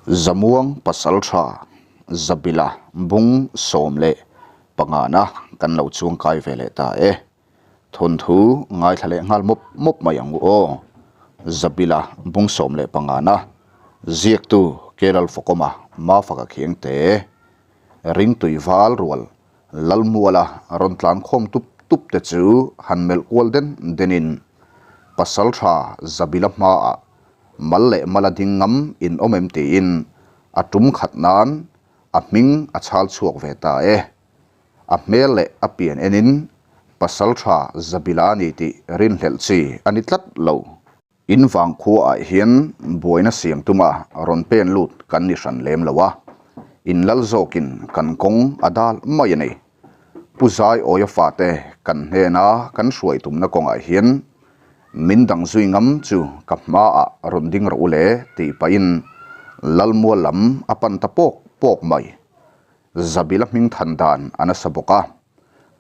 Zamuang Pasaltha Zabila bung 15 na kan lo chuangkai ve leh ta e. Thawnthu ngaithla leh nghal mawp mawp mai ang u aw. Zabila bung 15 na ziaktu Keral Fawkawma Mafaka Khiangte Ringtui val rual Lalmuala rawn tlan khawm tup tup te chu han melh kual den denin Pasaltha Zabila hmaah mal leh mala ding ngam in awm em tiin a tum khat nan a hming a chhal chhuak ve ta e. A hmel leh a pian enin Pasaltha Zabila a ni tih rinhlelh chi a ni tlat lo. In vang khuaah hian buaina siam tuma rawn pen lut kan ni hran lem lo a, in lal zawkin kan kawng a dal mai a ni. Pu Zaiawia fate kan hnena kan hruai tumna kawngah hian min dang zui ngam chu ka hmaah rawn ding rawh u le tih pahin Lalmual lam a pan ta pawk pawk mai. Zabila hming than dan a nasa bawk a.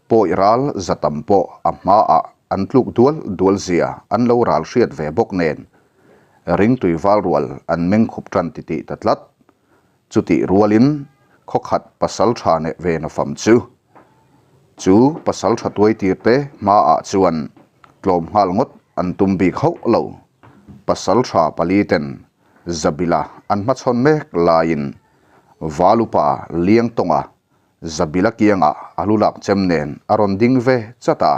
Pawi ral za tam pawh a hmaah an tluk dual dual zia an lo ral hriat ve bawk nen ringtui val rual an meng khup tan titih ta tlat. Chutih rualin khawkhat pasal tha neh ve na fam chu chu pasal tha tuai tir te hmaah chuan tlawm nghal ngawt an tum bik hauh lo. Pasal tha pali ten Zabila an hmachhawn mek laiin Valupa Liangtawnga Zabila kiangah a lu lak chem nen a rawn ding ve chat a,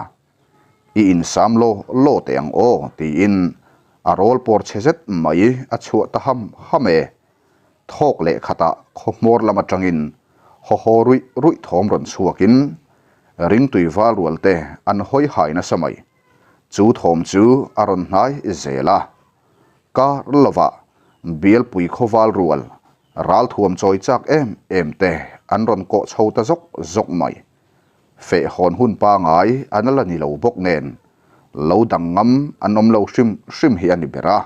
I insam law law teh ang aw tiin a rawl pawr chhe zet mai a chhuah ta ham ham e. Thawk leh khatah khaw hmawr lam atangin haw haw ruih ruih thawm rawn chhuakin ringtui val rual te an hawi hai nasa mai. Chu thawm chu a rawn hnai zel a. Kar lovah bialpui khawval rual ralthuam chawi chak em em te an rawn kawh chho ta zawk zawk mai. Feh hawn hun pangai an la ni lo bawk nen lo dang ngam an awm lo hrim hrim hi a ni ber a.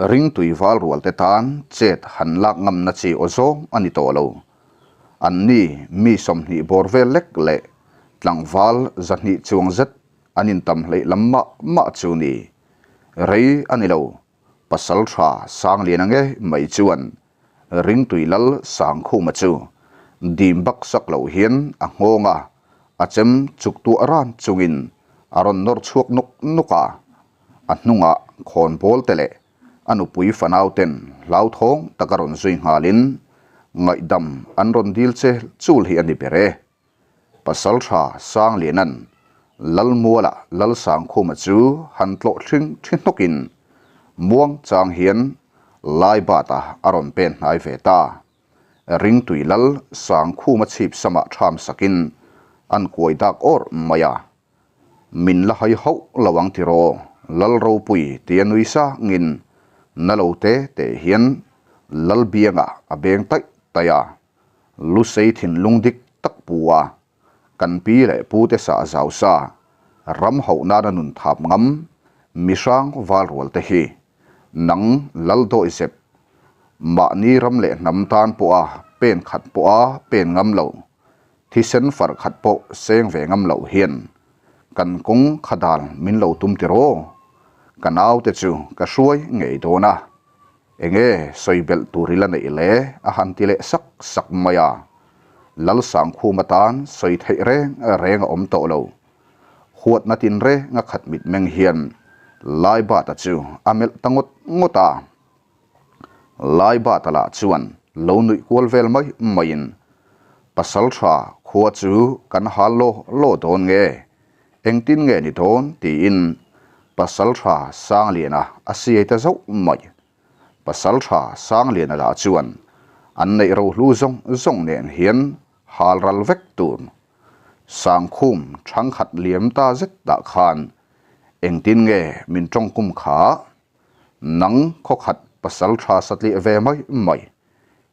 Ringtui val rual te tan chet han lak ngamna chi aw zawng a ni tawh lo. An ni mi 20 bawr vel lek leh tlangval 200 chuang zet an intam hleih lam mah mah chu ni. Rei a ni lo, pasal tha Sangliana nge mai chuan Ringtui Lal Sangkhuma chu dim bak sak loh hian a nghawng a, a chem chuk tuah ran chungin a rawn nawr chhuak nuk nuk a. A hnungah khawnbawl te leh a nupui fanau ten hlauthawng taka rawn zui nghalin ngaihdam an rawn dil che chul hi a ni ber e. Pasalṭha Sangliana'n Lalmuala Lalsangkhuma chu han tlawh thling thi hnawkin muang chang hian Laibata a rawn pen hnai ve ta. Ringtui Lal Sangkhuma chhip samah ṭham sakin an kuai dak awrh mai a. Min la hai hauh lo ang tiraw Lal ropui tia nui sangin na lo te te hian Lalbianga a beng taih taih a. Lusei thinlung dik tak pu a, kan pi leh pu te sah zau sa, ram hauh nana nun thap ngam, mihrang val rual te hi, nang lal dawi zep, mahni ram leh hnam tan pawha pen khat pawha pen ngam lo, thisen far khat pawh seng ve ngam loh hian kan kawng kha dal min lo tum tiraw? Ka naute chu ka hruai ngei dawn a. Enge sawi belh tur i la neih le? a han ti leh sak sak mai a. Lalsangkhum atan sawi theih reng reng a awm tawh lo. Huatna tin reng a khat mitmeng hian Laibata chu a melh ta ngawt ngawt a. Laibata lah chuan lo nuih kual vel mai maiin, Pasaltha khua chu kan hal law law dawn nge? Engtin nge ni dawn? tiin Pasaltha Sangliana a siai ta zauh mai. Pasaltha Sangliana lah chuan an neih rohlu zawng zawng nen hian hal ral vek tur. Sangkhum thangkhat liam ta zet dah khan engtin nge min tawngkum kha? Nang khawkhat Pasaltha satliah ve mai mai.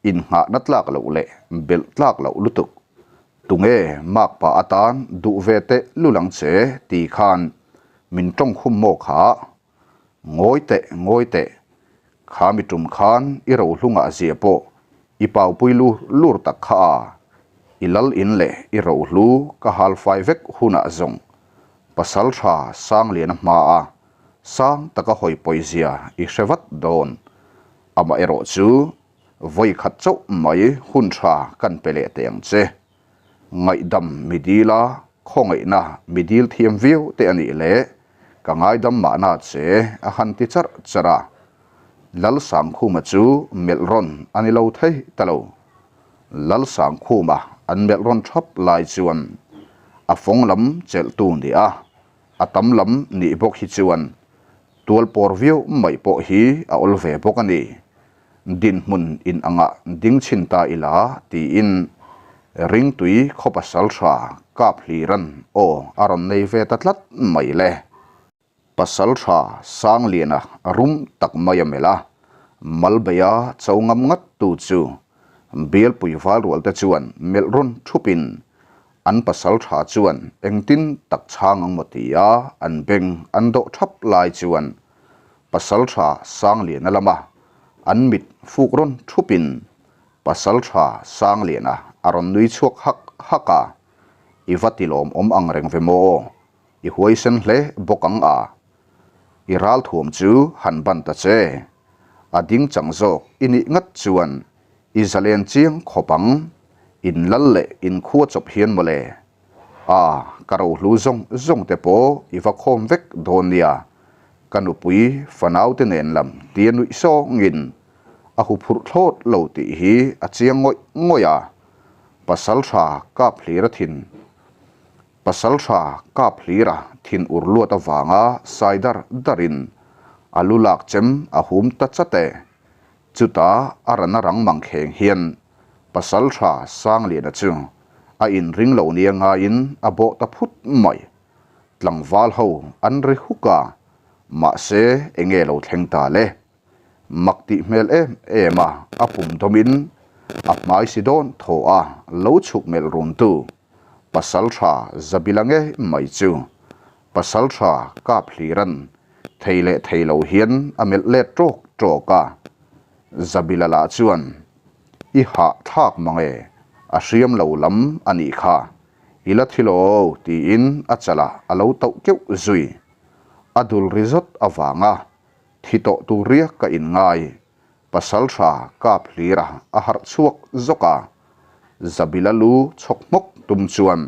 Innghahna tlak loh leh belh tlak loh lutuk. Tunge makpa atan duh ve teh lul ang che ti khan min tawng khum maw kha? Ngawi teh, ngawi teh. Kha mi tum khan i rohlungah zia pawh i paupui lu lur tak kha a. I lal in leh i rohlu ka hal fai vek hunah zawng pasal tha Sangliana hmaa sang taka hawi pawizia i hre vat dawn. Amaherawhchu, vawi khat chauh mai hun tha kan pe leh teh ang che. Ngaihdam mi dila khawngaihna mi dil thiam viau te a nih leh ka ngaidam mahna che a han ti charh charh a. Lalsangkhuma chu melh rawn a ni lo thei ta lo. Lalsangkhuma an melh rawn thap lai chuan a fawng lam chelhtu ni a, a tam lam nih bawk hi chuan tual pawr viau mai pawh hi a awl ve bawk a ni. Dinhmun in angah ding chhin ta ila tiin ringtui khaw pasal tha kap hliran aw a rawn nei ve ta tlat mai le. Pasal tha Sangliana rum tak mai a melh a, Malbeia cho ngam ngat tu chu Bialpui valrual te chuan melh rawn thupin an pasal tha chuan engtin tak chhang ang maw tia an beng an dawh thap lai chuan pasal tha Sangliana lama an mit fuk rawn thupin pasal tha Sangliana a rawn nui chhuak hak hak a, I va tilawmawm ang reng ve maw? I huaisen hle bawk ang a, i ralthuam chu han ban ta che. A ding chang zawk i nih ngat chuan i zalen chiang khawp ang, in lal leh in khua chawp hian mawle. A, ka rohlu zawng zawng te pawh i va khawm vek dawn nia, ka nupui fanaute nen lam tia nuih sawngin a huphurh thlawt lo tih hi a chiang ngawih ngawih a, pasal tha kap hlir a thin. Pasal tha kap hlira thin ur luat avanga sai dar darin a lu lak chem a hum ta chat e. Chutah a rana rang mang kheng hian Pasal tha Sangliana chu a inring lo nia ngaiin a bawh ta phut mai. Tlangval ho an ri huk a, mahse enge lo thleng ta le? Mak tih hmel em em a, a pum dawmin a hmai si dawn thaw a lo chhuk melh runtu pasal tha Zabila nge mai chu pasal tha kap hliran thei leh thei lo hian a melh let tawk tawk a. Zabila lah chuan, I hah thlak mang e, a hriam lo lam a nih kha, i la thi lo tiin a chalah a lo tauh keuh zui. A dul ri zawt avanga Thi tawh tur riak ka in ngai. Pasal tha kap hlir a, a harh chhuak zawk a. Zabila lu chhawk hmawk tum chuan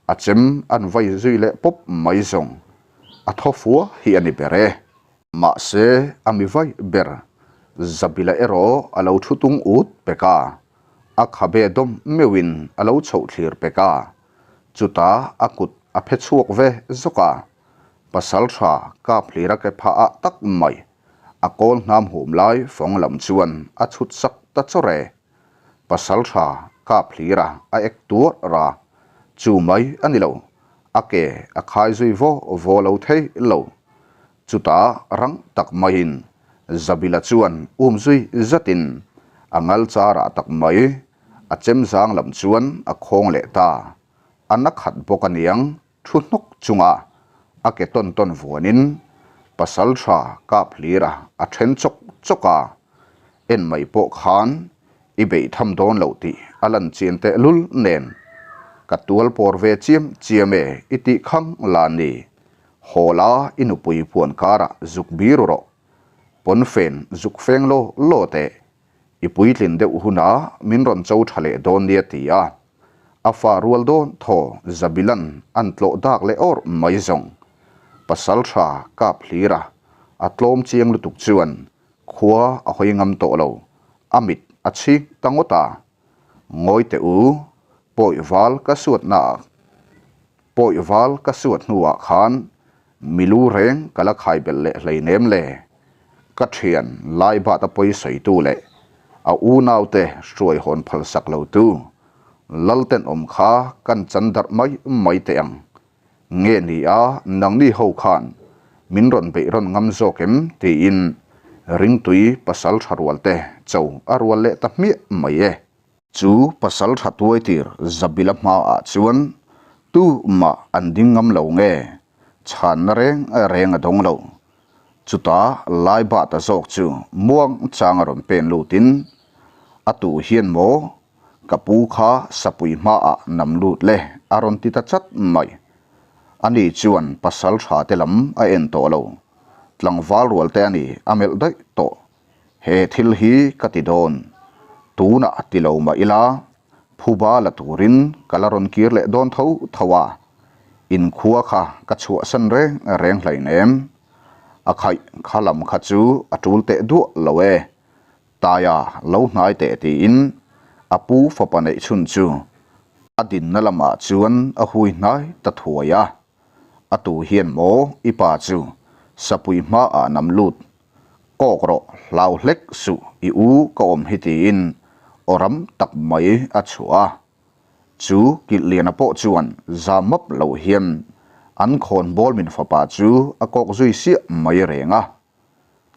a chem an vai zui leh pawp mai zawng. A thaw fua hi a ni ber e. Mahse a mi vai ber Zabila erawh a lo thu tung ut pek a, a khabe dawm meuhin a lo chhoh thlir pek a. Chutah a kut a phe chhuak ve zawk a. Pasal tha kap hlira ke phah ah tak mai a kawl hnam hum lai fawng lam chuan a chhut sak ta chawr e. Pasal tha kap hlira a ek tuar ra chu mai a ni lo, a ke a khai zui vaw vaw lo thei lo. Chutah rang tak maiin Zabila chuan um zui zatin a ngal char ah tak mai a chem zang lam chuan a khawng leh ta. A na khat bawk aniang Thu hnawk chunga a ke tawn tawn vuanin pasal tha kap hlira a then chawk chawk a, en mai pawh khan i beih tham dawn loh tih a lan chian teh lul nen ka tual pawr ve chiam chiam e i tih khang la ni, haw la i nupui puan karah zuk bir rawh, pawnfen zuk feng law law teh, i puitlin deuh hunah min rawn cho tha leh dawn nia ti a. A fa rual dawn thaw Zabilan an tlawh dak leh awr mai zawng. Pasal tha kap hlir a, a tlawm chiang lutuk chuan khua a hawi ngam tawh lo, a mit a chhing ta ngawt a. Ngawi teh u, pawi val ka suat na pawi val ka suat hnuah khan milu reng ka la khai belh leh hleinem le. Ka thian lai bat a pawi sawitu leh a unaute hruai hawn phal sak lo tu lal tenawm kha kan chan darh mai mai teh ang. Nge ni a nangni ho khan min rawn beih rawn ngam zawk em tiin ringtui pasal tha rual te cho a rual leh ta hmiah mai e. Chu pasal tha tuai tir Zabila hmaah chuan tu mah an ding ngam lo nge chhanna reng reng a dawng lo. Chutah Laibata zawk chu muang chang a rawn pen lutin, A tu hian maw? Ka pu kha sapui hmaah nam lut le a rawn ti ta chat mai. Ani chuan pasal tha te lam a en tawh lo. Tlangval rual te a ni a melh daih tawh. He thil hi ka ti dawn. Tunah ti lo mah ila, phuba la turin ka la rawn kir leh dawn tho tho a, inkhua kha ka chhuahsan reng reng hleinem. A khaih kha lam kha chu a tul teh duah lo e. Taia lo hnai teh tiin a pu fapa neih chhun chu a dinna lamah chuan a hui hnai ta thuai a. A tu hian maw i pa chu sapui hmaah nam lut kawk rawh hlau hlek suh i u ka awm hi tiin aw ram tak mai a chhuah a. Chu Kilhliana pawh chuan za map lo hian an khawnbawl min fapa chu a kawk zui siah mai reng a.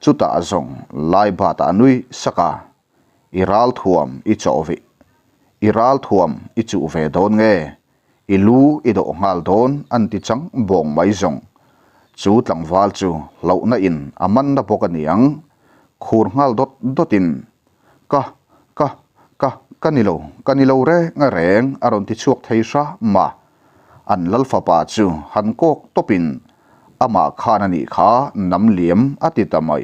Chutah zawng Laibat a nui sak a, I ral thuam i chawh ve, i ral thuam i chuh ve dawn nge? I lu i dawh nghal dawn an ti chang bawng mai zawng. Chu tlangval chu hlauhna in a man na bawk a niang, khur nghal dawt dawt in, Ka, ka, ka, ka ni lo, ka ni lo reng reng a rawn ti chhuak thei hram a. An lal fapa chu han kawk tawp in amah khan a nih kha nam liam a ti ta mai.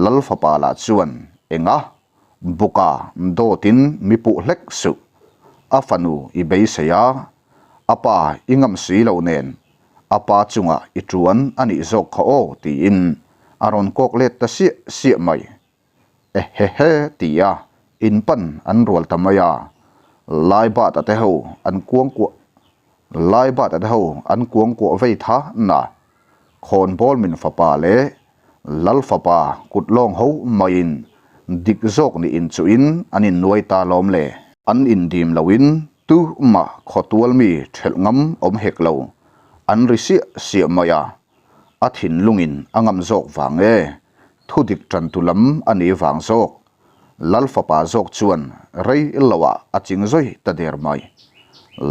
Lal fapa lah chuan enga buka dawt in mi puh hlek suh. A fanu i beisei a, a pa i ngam si lo nen a pa chungah i tuan a nih zawk kha aw tiin a rawn kawk let ta siah siah mai. Ehehe tia in pan an rual ta mai a, Laibata te ho an kuang kuah Laibata te ho an kuang kuah vei tha na, Khawnbawl min fapa leh Lal fapa kut lawng ho maiin dik zawk nih in chuhin an in nuai ta lawm le. An indim loin tu mah khawtual mi thelh ngam awm hek lo, an ri siah siah mai a, a thinlungin a ngam zawk vang e, thudik tantu lam a ni vang zawk. Lal fapa zawk chuan rei loah a ching zawi ta der mai.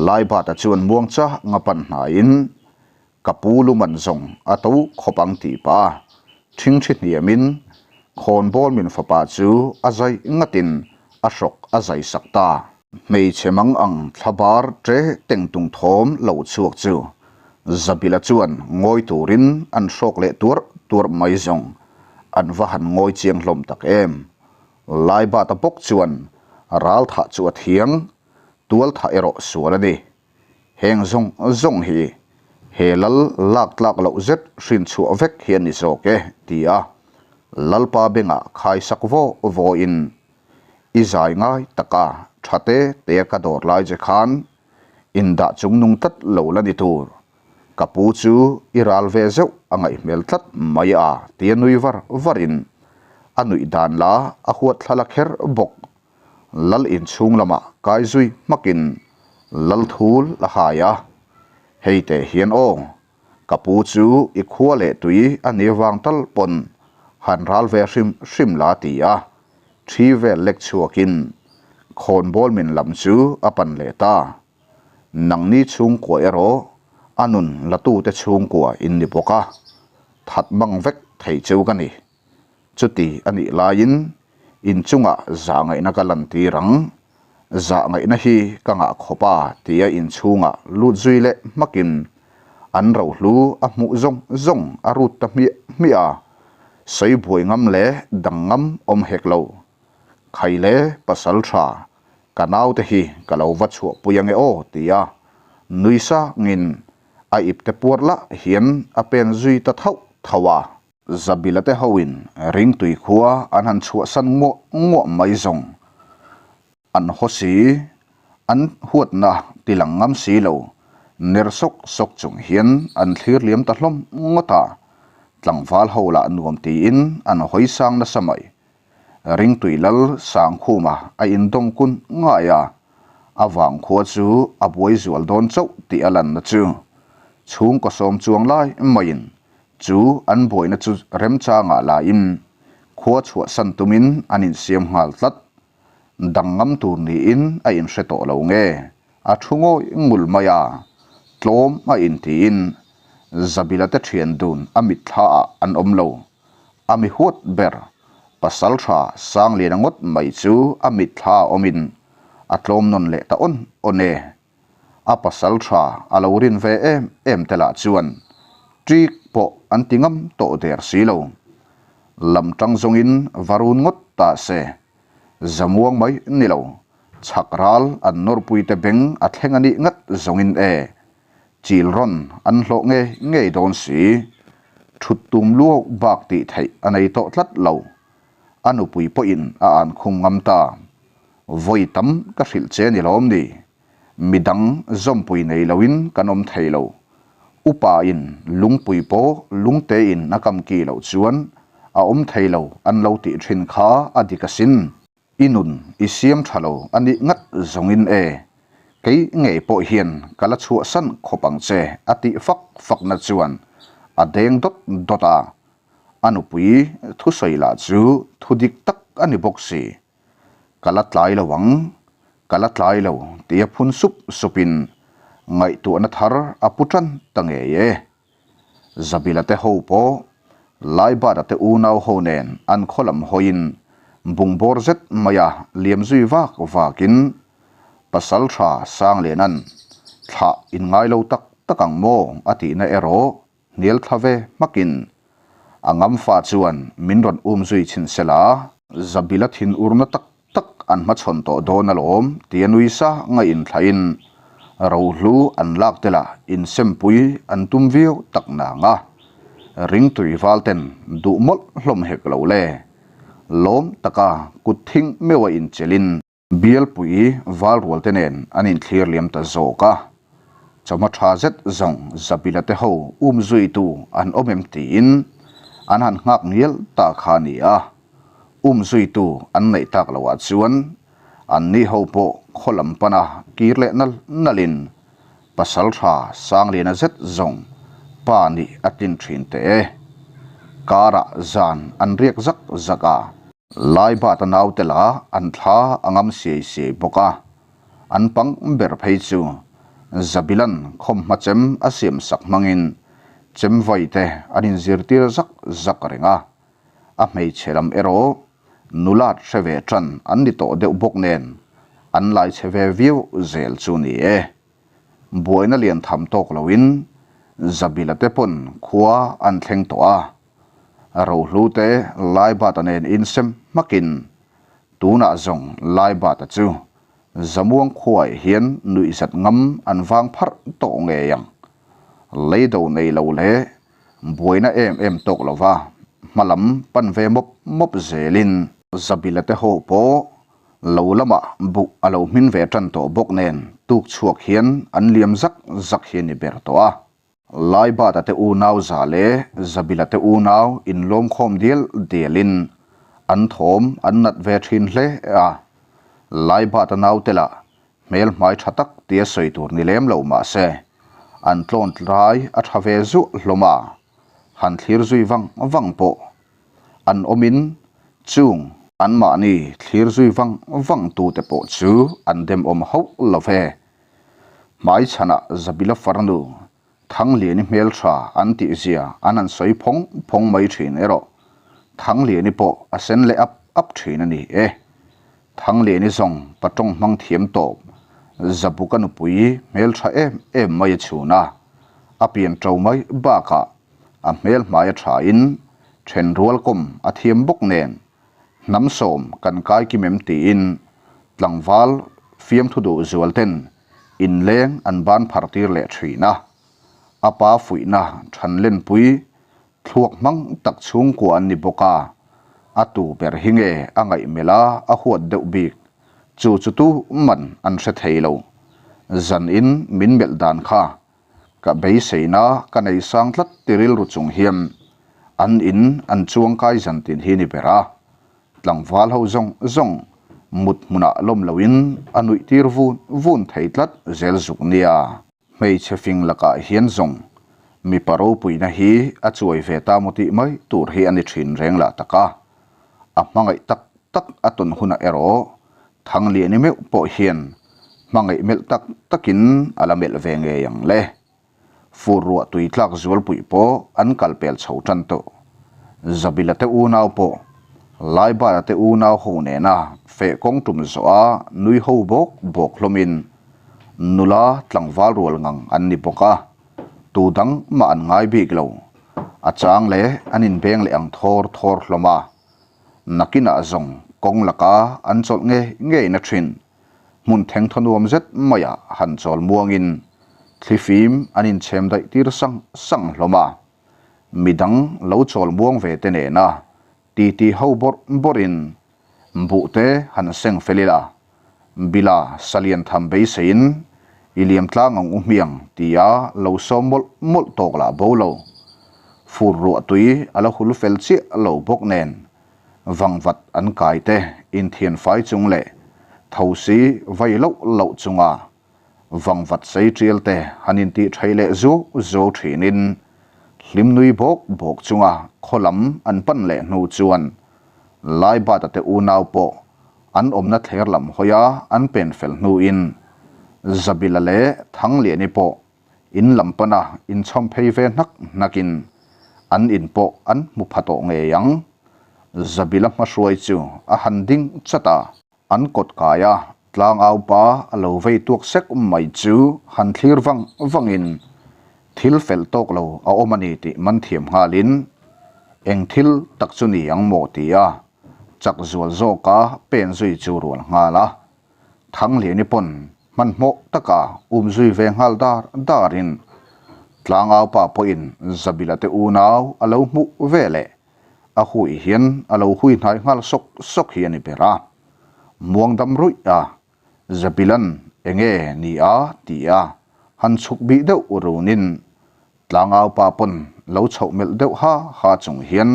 Laibata chuan muangcha nga pan hnaiin, Ka pu luman zawng a to khawp ang tih pah a, ṭhingṭhi hniamin khawnbawl min fapa chu a zai ngatin a hrawk a zai sak ta. Hmeichhe mang ang thlabar ṭe teng tung thawm lo chhuak chu Zabila chuan ngawi turin an hrawk leh tuarh tuarh mai zawng an va han ngawi chiang hlawm tak em. Laibata bawk chuan ral thah chu a thiang, tual thah erawh sual a ni. Heng zawng zawng hi he lal lak tlak loh zet hrin chhuah vek hi a ni zawk e, ti a Lalpa bengah khaisak vaw vawiin I zai ngai taka tha te te ka dawr lai che khan indah chung nung tlat lo la ni tur. Ka pu chu i ral ve zeuh a ngaih hmel tlat mai a tia nui var varin a nuih dan la a huat thla la kher bawk. Lal inchhung lamah kai zui hmakin lal thul a hai a, Hei teh hian aw, Ka pu chu i khua leh tui a ni vang tal pawn han ral ve hrim hrim la ti a, thi vel lek chhuakin khawnbawl min lam chu a pan leh ta. Nangni chhungkua erawh a nun latute chhungkua in ni bawk a, that mang vek thei cheu ka ni. Chuti a nih laiin inchungah zah ngaihna ka lantir ang, zah ngaihna hi ka ngah khawp a tia inchhungah lut zui leh hmakin an rohlu a hmuh zawng zawng a rut ta hmiah hmiah a, sawi buai ngam leh dang ngam awm hek lo. Khai le pasal tha, ka naute hi ka lo va chhuahpui ange aw tia nui sangin a ipte puar lah hian a pen zui ta thauh thauh a. Zabila te hoin ringtui khua an han chhuahsan nguah nguah mai zawng an haw si, an huatna tilang ngam si lo, ner sawk sawk chung hian an thlir liam ta hlawm ngawt a, tlangval ho lah nuam tiin an hawi sang nasa mai. Ringtui lal Sangkhuma a indawm kun ngai a, a vang khua chu a buai zual dawn chauh tih a lanna chu chhungkaw sawm chuang lai maiin Chu an buaina chu remchangah lain khua chhuahsan tumin an insiam nghal tlat. Dang ngam tur niin a inhre tawh lo nge, a thu ngawi ngul mai a, tlawm a intiin Zabila te thian dun a mitthlaah an awm lo. A mi huat ber, pasal tha Sangliana ngawt mai chu a mitthlaah awmin a tlawm nawn leh ta awn awn e. A pasal tha a lo rin ve em em te lah chuan ṭik pawh an ti ngam tawh der si lo. Lam tang zawngin va run ngawt ta se. Zamuang mai ni lo, chhak ral an nawrpuite beng a thleng a nih ngat zawngin e. Chil rawn an hlawh ngei ngei dawn si. Thut tum luau bak tih theih a nei tawh tlat lo. A nupui pawhin a an khum ngam ta. Vawi tam ka hrilh che ni lawm ni? Midang zawmpui nei loin kan awm thei lo. Upa in lungpui pawh lungte in a kam ki loh chuan a awm thei lo an lo tih thin kha a dik asin. I nun i siam tha lo a nih ngat zawngin e. Kei ngei pawh hian ka la chhuahsan khawp ang che a tih fak fakna chuan a deng dawt dawt a. A nupui thusawi lah chu thu dik tak a ni bawk si. Ka la tlai lo ang, ka la tlai lo tia phun sup supin ngaihtuahna thar a pu tan ta ngei e. Zabila te ho pawh Laibata te unau ho nen an khaw lam hawiin bungbawr zet maia liam zui vak vakin Pasaltha Sanglianan thlah inngai lo tak tak ang maw a tihna erawh hnial thla ve hmakin a ngam fa chuan min rawn um zui chhin sela. Zabila thin urna tak tak an hmachhawn tawh dawn alawm tia nui sa ngaih inthlahin rohlu an lak tela insempui an tum viau tak nang a, ringtui val ten duh mawlh hlawm hek lo le. Lawm taka kut thing meuha inchelhin. Bialpui valrual te nen an inthlir liam ta zawk a, chawhma tha zet zawng Zabila te ho um zuitu an awm em tiin an han nghak ngial ta kha a ni a, um zuitu an neih tak loh ah chuan an ni ho pawh khaw lam pana kir leh nal nalin Pasaltha Sangliana zet zawng pa nih a tlin thin teh e. Karah zan an riak zak zak a. Laibata naute lah an thla a ngam siai siai bawk a, an pang ber phei chu Zabilan khawmhma chem a siam sak hmangin chem vai te an inzirtir zak zak reng a, a hmeichhe lam erawh nulat hre ve tan an ni tawh deuh bawk nen an lai chhe ve viau zel chu ni e. Buaina lian tham tawk loin Zabila te pawn khua an thleng tawh a. Rohlu te Laibata nen insem hmakin tunah zawng Laibata chu Zamuang khuaah hian nuihzat ngam an vang pharh tawh ngei ang. Leido nei lo leh buaina em em tawk lova hmalam pan ve mawp mawp zelin Zabila te ho pawh lo lamah buh a lo hmin ve tan tawh bawk nen tuk chhuak hian an liam zak zak hi a ni ber tawh a. Laibata te unau za leh Zabila te unau inlawmkhawm dial dialin an thawm an nat ve thin hle a. Laibata naute lah hmel hmai tha tak tia sawi tur ni lem lo mah se, an tlawn tlai a tha ve zuah hlawm a, han thlir zui vang vang pawh an awmin chung anmahni thlir zui vang vang tute pawh chu an demawm hauh lo ve. Hmai chhanah Zabila farnu Thangliani hmeltha an tih zia an han sawi phawng phawng mai thin erawh Thangliani pawh a sen leh ap ap thin a ni e. Thangliani zawng patawng hmang thiam tawp Zabuka nupui hmeltha em em mai a chhun a, a pian to mai bakah a hmel hmai a thain thenrual kawm a thiam bawk nen Hnam sawm kan kai kim em tiin tlangval fiamthu duh zual ten inleng an ban phar tir leh thin a. A pa fuihna than lenpui thluak hmang tak chhungkua an ni bawk a, a tu ber hi nge a ngaihmelh a a huat deuh bik chu chu tu man an hre thei lo. Zan in min melh dan kha Ka beiseina ka nei sang tlat ti rilru chung hian an in an chuang kai zan tin hi ni ber a, tlangval ho zawng zawng mut hmunah lawm loin a nuih tir vun vun thei tlat zel zuk nia. Hmeichhe fing lakah hian zawng mipa ropuina hi a chuai ve ta maw tih mai tur hi a ni thin reng lah tak a, a hmangaih tak tak a tawn hunah erawh Thangliani meuh pawh hian hmangaih melh tak takin a la melh ve ngei ang le. Fur ruah tui tlak zualpui pawh an kal pel chho tan tawh. Zabila te unau pawh Laibara te unau ho nena feh kawng tum zawh a nui ho bawk bawk hlawmin nula tlangval rual ngang an ni bawk a, tu dang mah an ngai bik lo. A chang leh an inbeng leh ang thawr thawr hlawm a. Nakinah zawng kawng laka an chawlh ngei ngei na thin. Hmun thengthaw nuam zet maiah han chawl muangin thlifim an inchhem daih tir sang sang hlawm a. Midang lo chawl muang ve te nena titi ho bawrh bawrhin buh te han seng fel ila, Bila salian tham beiseiin i liam tlang ang u hmiang tia lo sawm mawlh mawlh tawk lah bo lo. Fur ruah tui a la hul fel chiah lo bawk nen vangvat an kai te inthian fai chung leh thosi vai loh loh chunga vangvat sei tial te han intih thei leh zuau zuau thinin hlim nui bawk bawk chunga khaw lam an pan leh hnu chuan Laibata te unau pawh an awmna thler lam hawia an pen fel hnuin Zabila leh Thangliani pawh in lam pana inchhawm phei ve hnak hnakin an in pawh an hmu pha tawh ngei ang. Zabila hmahruai chu a han ding chat a. An kawt kaia tlangau pa a lo vei tuak sek mai chu han thlir vang vangin thil fel tawk lo a awm a ni tih man thiam nghalin eng thil tak chu ni ang maw tia chak zual zawka pen zui chu rual nghal a. Thangliani pawn hmanhmawh taka um zui ve nghal dar darin tlangau pa pawhin Zabila te unau a lo hmuh ve leh A hui hian a lo hui hnai nghal sawk sawk hi a ni ber a. Muang dam ruih a, Zabilan enge ni a ti a, han chhuk bih deuh runin tlangau pa pawn lo chhoh melh deuh ha ha chung hian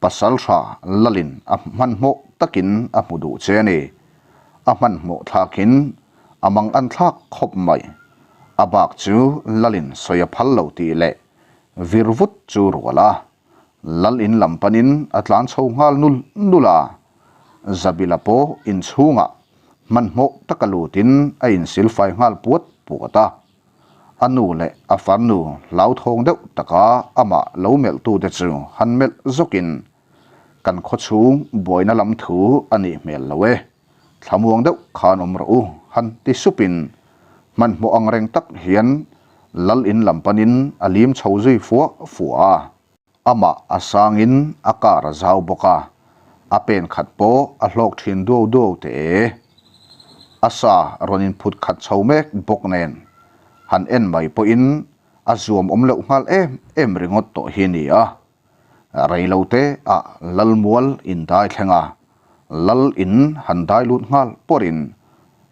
Pasaltha Lalin a hmanhmawh takin a hmu duh che a ni. A hmanhmawh thlakin a mang an thlak khawp mai. A bak chu Lalin sawi a phal lo tih leh vir vut chu rual a. Lal in lam panin a tlan chho nghal nul nul a, Zabila pawh inchhungah hmanhmawh taka lutin a insilfai nghal puat puat a. A nu leh a farnu hlauthawng deuh taka amah lo melhtute chu han melh zawkin, Kan khawchhung buaina lam thu a nih hmel lo e, thlamuang deuh khan awm rawh u, han ti supin hmanhmawh ang reng tak hian Lal in lam panin a lim chho zui fua fua a. Amah a sangin a kar a zau bawk a, a pen khat pawh a hlawk thin duau duau teh e. A sa rawn inphut khat chho mek bawk nen han en mai pawhin a zuam awm loh nghal em em ringawt tawh hi a ni a. Reilote ah Lalmual in dai thleng a, Lal in han dai lut nghal pawrin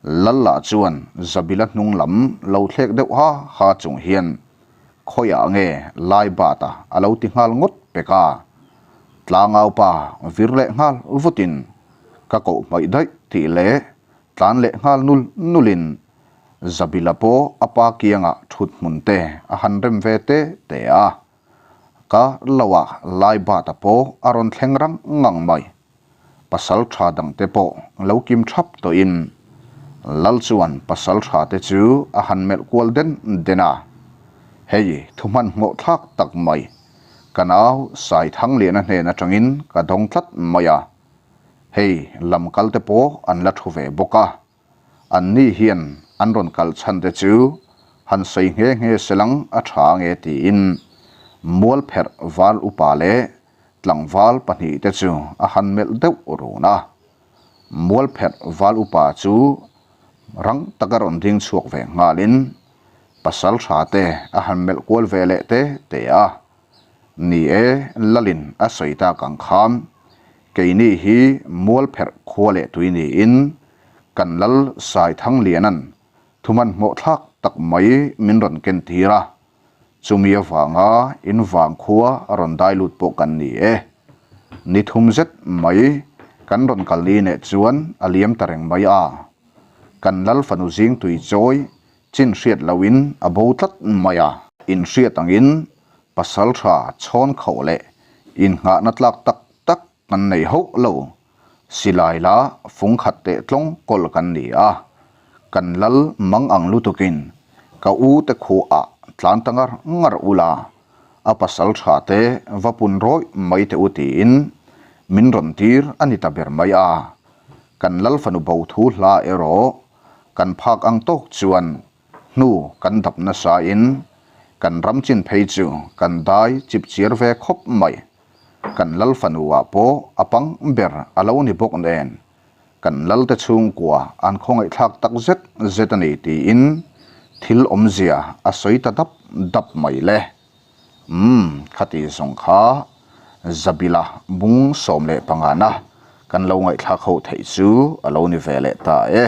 Lal lah chuan Zabila hnung lam lo thlek deuh ha ha chung hian khawiah nge Laibata a lo ti nghal ngawt pek a. Tlangau pa vir leh nghal vutin ka koh hmaih daih tih leh tlan leh nghal nul nulin Zabila pawh a pa kiangah thut hmun te a han rem ve te te a. Ka loah Laibata pawh a rawn thleng rang ngang mai. Pasal tha dangte pawh lo kim thap tawhin Lal chuan pasal tha te chu a han melh kual den den a. Hei thu hmanhmawh thlak tak mai. Ka nau Saithangliana hnen atangin ka dawng tlat mai a. Hei lamkal te pawh an la thu ve bawk a. An ni hian an rawn kal chhan te chu han sawi nghe nghe selang a tha nge tiin mual pherh val upa leh tlangval pahnih te chu a han melh deuh run a. Mual pherh val upa chu rang taka rawn ding chhuak ve nghalin pasal tha te a han melh kual ve leh te te a. Ni e, Lalin a sawi tak ang khan keini hi mual pherh khua leh tui niin kan Lal Saithangliana'n thuhmanhmawh thlak tak mai min rawn ken tir a, chumi avanga in vang khua a rawn dai lut pawh kan ni e. Ni thum zet mai kan rawn kal ni neh chuan a liam ta reng mai a, kan Lal fanu zing tui chawi chin hriat lohin a bo tlat mai a. Inhriat angin pasal tha chhawn khauh leh innghahna tlak tak tak kan nei hauh lo. Silai la fung khat teh tlawng kawl kan ni a, kan lal mang ang lutukin ka u te khuah tlan ta ngar ngar ula, a pasal tha te va pun rawih mai teh u tiin min rawn tir a ni ta ber mai a. Kan lal fanu bo thu hla erawh kan phak ang tawk chuan hnu kan dap nasa in Kan ram chin phei chu kan dai chip chiar ve khawp mai. Kan lal fanu ah pawh a pang ber a lo ni bawk nen kan lal te chhungkua an khawngaih thlak tak zet zet a ni tiin thil awmzia a sawi ta dap dap mai le. Umm khati zawng kha Zabila bung 15 na kan lo ngaihthlak ho theih chu a lo ni ve leh ta e.